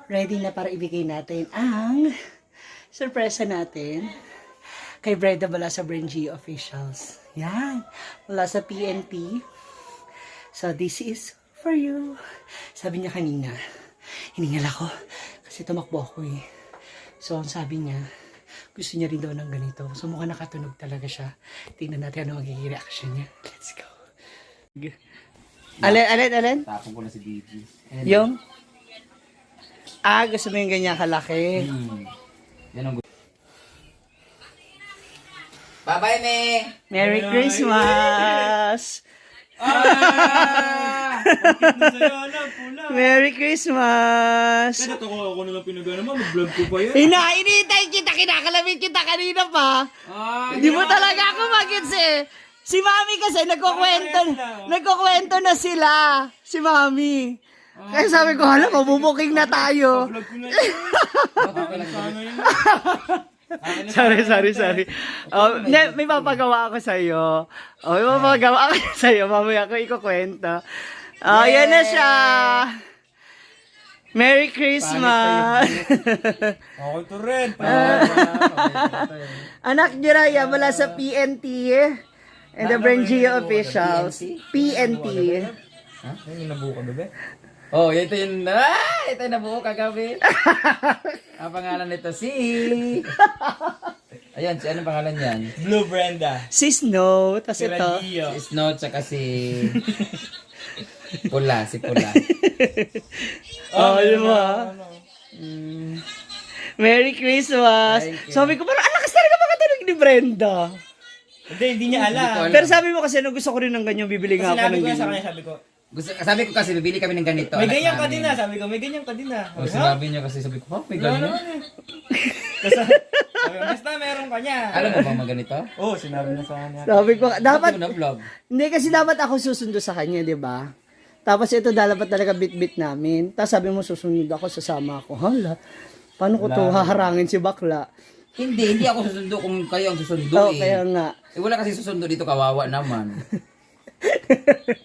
ready na para ibigay natin ang sorpresa natin kay Brenda mula sa Brengie Officials. Yan. Mula sa PNP. So, this is for you. Sabi niya kanina, hiningal ako kasi tumakbo ako eh. So, ang sabi niya, gusto niya rin daw ng ganito. So, mukhang nakatunog talaga siya. Tingnan natin ano magiging reaction niya. Let's go. Alin? Tapon ko na si BG. Yung? Gusto mo yung ganyan kalaki. Yan ang gusto. Bye-bye, me! Merry Christmas! Merry Christmas! Kaya ako na lang pinagano mo, mag-vlog ko pa yan. Iniintay kita, kinakalamit kita kanina pa. Hindi mo talaga ako magets eh. Si Mami kasi nagkukwento na sila. Si Mami. Kaya sabi ko, hala, mabubuking na tayo. Vlog ko na yan. Sana yun. Sorry. May papagawa ako sa'yo. May papagawa ako sa'yo. Mamaya ko ikukwento. Yan na siya. Merry Christmas. Ako to rin. Anak ni Raya mula sa PNT and the Brengie Officials. PNT. Ha? Yung nabuko ba? Oh, ito yung nabuo kagabi. Ang pangalan nito si... Ayan, anong pangalan yan? Blue Brenda. Si Snow. Tapos Si ito. Radio. Si Snow tsaka si... Pula, si Pula. Di ba? Merry Christmas. Thank you. Sabi ko, parang alakas talaga makatunog ni Brenda. Hindi niya alam. Pero sabi mo kasi, nung gusto ko rin ng ganyan, bibili nga ako Sinabi ng ko na sa ganyan. kanya, Sabi ko kasi, bibili kami ng ganito. may anak ganyan ka namin. din na. Sabi ko, may ganyan ka din na. O, sinabi niya kasi, sabi ko, may Wala ganyan. naman eh. Sabi ko, basta meron ka niya. Alam mo bang maganito? Oo, sinabi na sa kanya. Sabi ko, dapat, Dapat na vlog. hindi kasi dapat ako susundo sa kanya, di ba? Tapos ito dapat talaga bit-bit namin. Tapos sabi mo susunod ako, sasama ako. Hala, paano ko to haharangin si bakla? Hindi ako susundo kung kayo ang susundo Oo, eh. kaya nga. Wala kasi susundo dito, kawawa naman.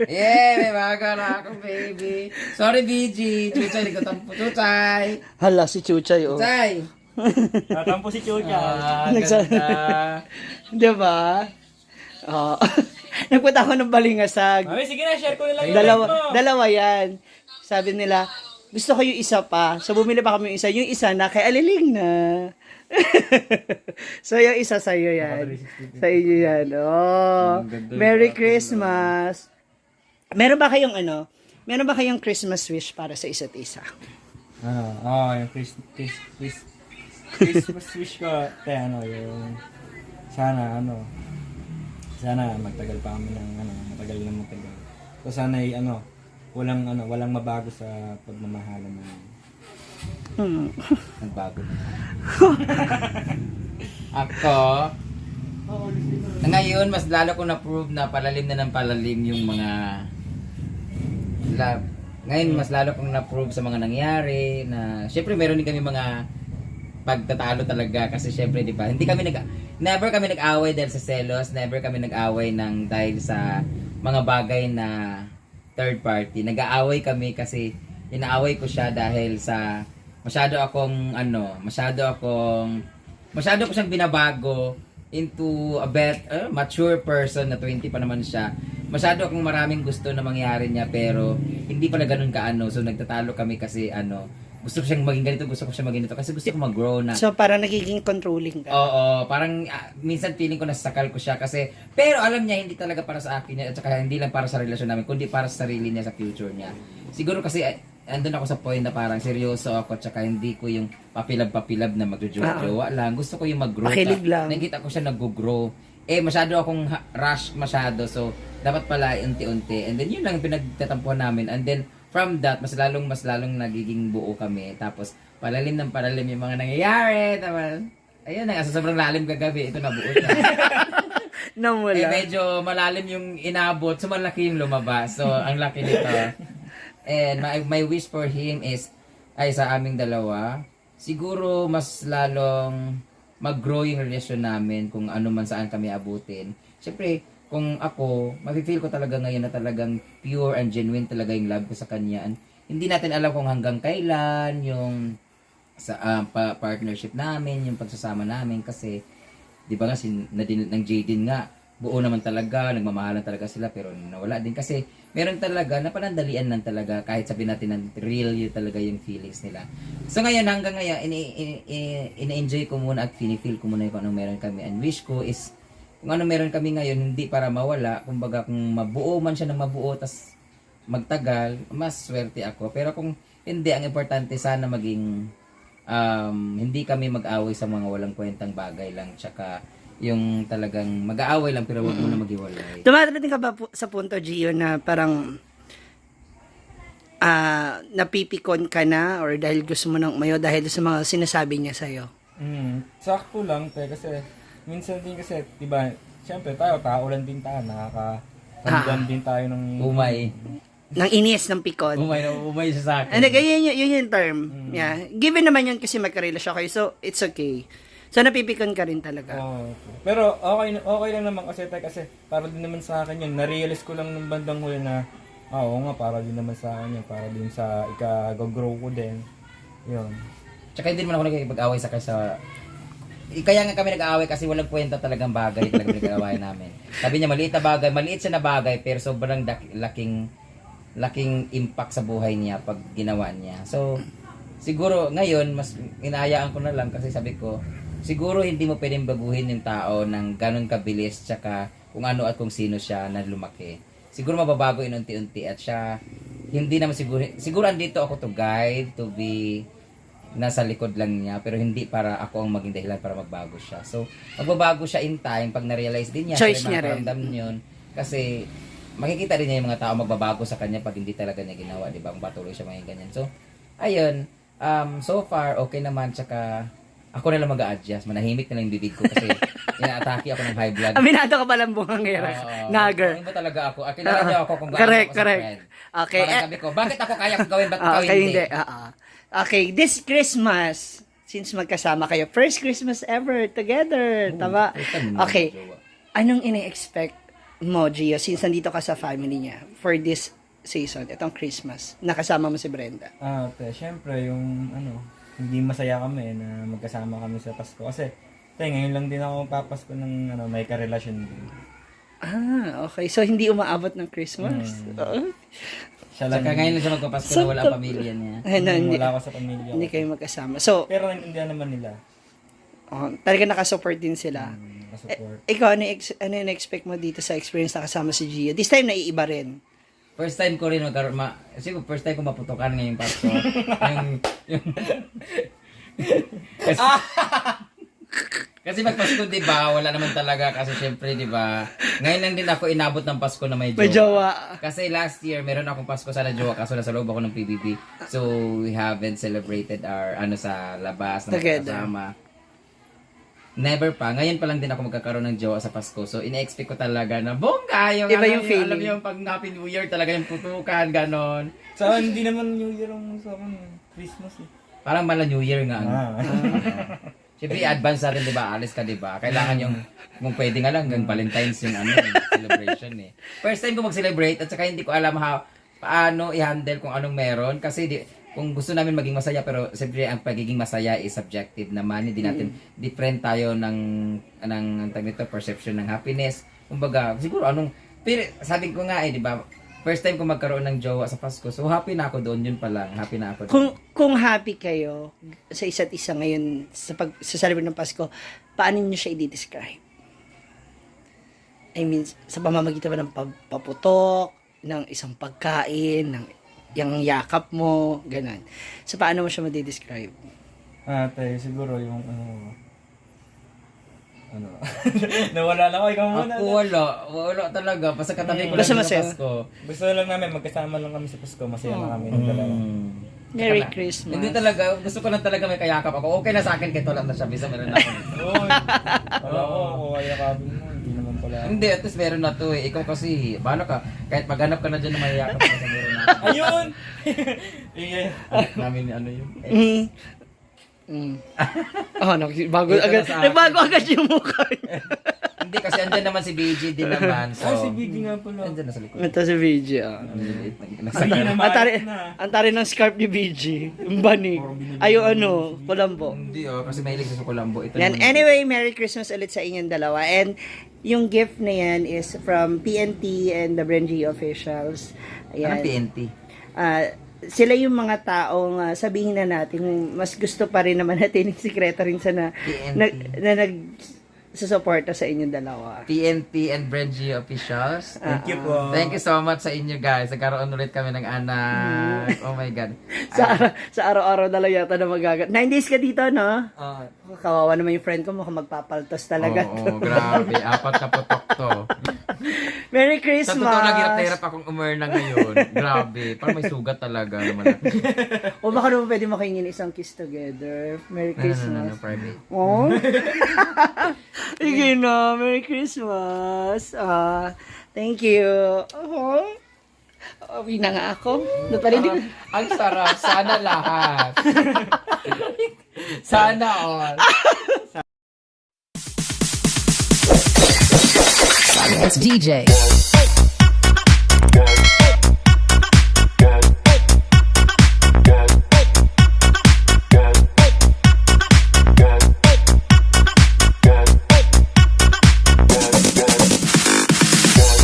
May baga na ako, baby. Sorry, BG. Chuchay, nagtatampo. Chuchay. Hala, si Chuchay, oh. Chuchay. Tatampo si Chucha. Ganda. Di ba? Nagpunta ako ng Balingasag. Mami, sige na, share ko na lang yung Dalawa yan. Sabi nila, gusto ko yung isa pa. So, bumili pa kami yung isa. Yung isa na kay Aliling na. So, yung isa sa'yo yan. Sa inyo yan. Oh, Merry Christmas. Meron ba kayong Christmas wish para sa isa't isa? Yung Christmas wish ko, yung sana magtagal pa kami ng matagal. So sana walang mabago sa pagmamahalan namin. Nagbago na. Ako, ngayon, mas lalo ko na-prove na palalim na ng palalim yung mga love. Ngayon, mas lalo kong na-prove sa mga nangyari na, syempre, meron din kami mga pagtatalo talaga kasi syempre, di ba, never kami nag-away dahil sa selos, never kami nag-away dahil sa mga bagay na third party. Nag-aaway kami kasi inaaway ko siya dahil sa masyado ko siyang binabago into a mature person na 20 pa naman siya. Masyado akong maraming gusto na mangyari niya pero hindi pala ganun kaano. So nagtatalo kami kasi gusto ko siyang maging ganito, gusto ko siyang maging ganito kasi gusto ko mag-grow na. So, parang nagiging controlling ka. Oo, parang minsan feeling ko nasasakal ko siya kasi pero alam niya hindi talaga para sa akin at saka hindi lang para sa relasyon namin kundi para sa sarili niya, sa future niya. Siguro kasi andun ako sa point na parang seryoso ako at saka hindi ko yung papilab na magjojowa lang. Gusto ko yung mag-grow. Makilig lang. Nakita ko siya nag-grow. Masyado akong rush masyado so dapat pala unti-unti. And then yun lang pinagtatampuhan namin. And then from that, mas lalong nagiging buo kami. Tapos palalim ng palalim yung mga nangyayari. Tapos, ayun na, sa sobrang lalim kagabi, ito nabuo na. Namula. Medyo malalim yung inabot, so malaki yung lumabas. So, ang laki nito. And my wish for him is, sa aming dalawa, siguro mas lalong mag-grow yung relasyon namin kung ano man saan kami abutin. Siyempre, kung ako, mafe-feel ko talaga ngayon na talagang pure and genuine talaga yung love ko sa kanya. And hindi natin alam kung hanggang kailan yung sa partnership namin, yung pagsasama namin kasi 'di ba kasi ng Jaden nga buo naman talaga, nagmamahalan talaga sila pero nawala din kasi meron talaga napanandalian lang talaga kahit sabihin natin na real yun talaga yung feelings nila. So ngayon hanggang ngayon ini-enjoy ko muna at feel ko muna yung kung anong meron kami and wish ko is kung ano meron kami ngayon hindi para mawala, kumbaga kung mabuo man siya ng mabuo tas magtagal, mas swerte ako. Pero kung hindi, ang importante sana maging hindi kami mag-away sa mga walang kwentang bagay lang tsaka yung talagang mag-aaway lang pero wag muna maghiwalay. Dumadating ka ba sa punto, Gio, na parang napipikon ka na or dahil gusto mo nang umayo dahil sa mga sinasabi niya sa'yo? Sakto lang, kasi minsan din kasi, di ba, syempre tayo, tao lang din tayo, nakakaramdam din tayo ng... Umay. Nang inis ng pikon. Umay siya sa akin. And yun yung term. Yeah. Given naman yun kasi magkarelasyon kayo, so it's okay. So napipikon ka rin talaga. Okay. Pero okay lang naman kasi para din naman sa akin yun. Na-realize ko lang ng bandang huli na oo nga, para din naman sa akin yun. Para din sa ika-grow ko din. Yun. Tsaka hindi naman ako nagkikipag-away sa kaya nga kami nag-aaway kasi walang kwenta talagang bagay talagang nag-aaway namin. Sabi niya maliit siya na bagay pero sobrang laking impact sa buhay niya pag ginawa niya. So siguro ngayon mas inayaan ko na lang kasi sabi ko siguro hindi mo pwedeng baguhin yung tao ng ganun kabilis tsaka kung ano at kung sino siya na lumaki. Siguro mababago yun unti-unti at siya hindi naman siguro andito ako to guide, to be nasa likod lang niya pero hindi para ako ang maging dahilan para magbago siya. So magbabago siya in time pag na-realize din niya choice niya rin. yun kasi makikita rin niya yung mga tao magbabago sa kanya pag hindi talaga niya ginawa, di ba? Kung patuloy siya maging ganyan. So ayun, so far okay naman tsaka ako na lang mag-a-adjust. Manahimik na lang yung bibig ko kasi ina-atake ako ng high blood. Aminado ka palang bungangera. Nagger. Ano ba talaga ako? Kilala niyo ako kung gaano Correct, ako sa correct. friend. Okay. Parang sabi ko, bakit ako kaya kong gawin, bakit ikaw Okay, hindi? Okay, this Christmas, since magkasama kayo, first Christmas ever together, tama? first time Okay, jowa. anong ini-expect mo, Gio, since nandito ka sa family niya for this season, itong Christmas, nakasama mo si Brenda? Syempre yung hindi masaya kami na magkasama kami sa Pasko kasi ngayon lang din ako papasko ng may karelasyon din. Okay. So, hindi umaabot ng Christmas? Siya lang. Saka ngayon lang siya magpapasko na wala ang pamilya niya. Wala ako sa pamilya ko. Hindi kayo magkasama. So, Pero naiintindihan naman nila. talaga nakasupport din sila. Support. Ikaw, ano yung expect mo dito sa experience na kasama si Gio? This time, naiiba rin. First time ko rin siguro first time ko maputukan ngayong Pasko. kasi magpasko, di ba? Wala naman talaga kasi syempre, di ba? Ngayon lang din ako inabot ng Pasko na may jowa. May jowa. Kasi last year, meron akong Pasko sana jowa kaso nasa loob ako ng PBB. So, we haven't celebrated our sa labas na Together. kasama. Never pa. Ngayon pa lang din ako magkakaroon ng jowa sa Pasko. So, ina-expect ko talaga na bongga yung, Iba yung feeling. alam yung pag Happy New Year talaga yung putukan, ganon. Sa hindi naman New Year ang sa akin, Christmas eh. Parang mala New Year nga. Siyempre, advance natin, di ba? Alis ka, di ba? Kailangan yung, kung pwede nga lang, yung Valentine's yung celebration eh. First time ko mag-celebrate at saka hindi ko alam paano i-handle kung anong meron. Kasi kung gusto namin maging masaya, pero siyempre ang pagiging masaya is subjective naman. Hindi natin, different tayo ng perception ng happiness. Kumbaga, siguro pero sabi ko nga di ba, first time ko magkaroon ng jowa sa Pasko. So happy na ako doon, yun pa lang. Happy na ako doon. Kung happy kayo sa isa't isa ngayon sa celebrate ng Pasko, paano niyo siya i-describe? I mean, sa pamamagitan ba ng paputok, ng isang pagkain, ng yung yakap mo, ganun. So, paano mo siya ma-describe? Siguro yung nawala na ako, ikaw muna. Ako wala talaga. Basta katabi ko Basta lang masaya. sa Pasko. Gusto lang namin, magkasama lang kami sa Pasko, masaya na kami ng dalawa. Merry Christmas. Hindi talaga, gusto ko lang talaga may kayakap ako. Okay na sa akin kahit wala na siya, bisa meron na ako. Wala ko, kaya kabin mo, hindi naman pala. Hindi, at least meron na to eh. Ikaw kasi, bahala ka. Kahit maghanap ka na dyan ng mayayakap mo sa meron na. Ayun! Namin yun. Bago Dito na agad. sa akin. Bago agad yung mukha. Hindi, kasi andyan naman si BG din naman. So, Ay, si BG nga pala. andyan na sa likod. Ito si BG, ah. Sige na, Ang tari ng scarf ni BG. Yung banig. Ay, yung ano, kulambo. Hindi kasi mahilig sa Colombo. Ito Yan. naman. Anyway, Merry Christmas ulit sa inyong dalawa. And yung gift na yan is from PNT and the Brengy officials. Anong Ayan. PNT? Sila yung mga taong sabihin na natin, mas gusto pa rin naman natin yung sikreto rin sa PNT. na nagsusuporta sa inyong dalawa. PNT and Brengy officials. Thank you po. Thank you so much sa inyo guys. Nagkaroon ulit kami ng anak. Oh my God. Sa araw-araw na lang yata na magagat. 9 days ka dito, no? Kawawa naman yung friend ko, mukhang magpapaltos talaga. Oo, grabe. 4 na putok to. Merry Sa Christmas! totoo lang, hirap na hirap akong umurna ngayon. Grabe. Parang may sugat talaga naman. O baka naman pwede makingin isang kiss together. Merry Christmas. No, private. Oh? Sige na, Merry Christmas. Thank you. Uwi na nga ako. Naparinig. Ang sarap. Sana lahat. Sana all. It's DJ.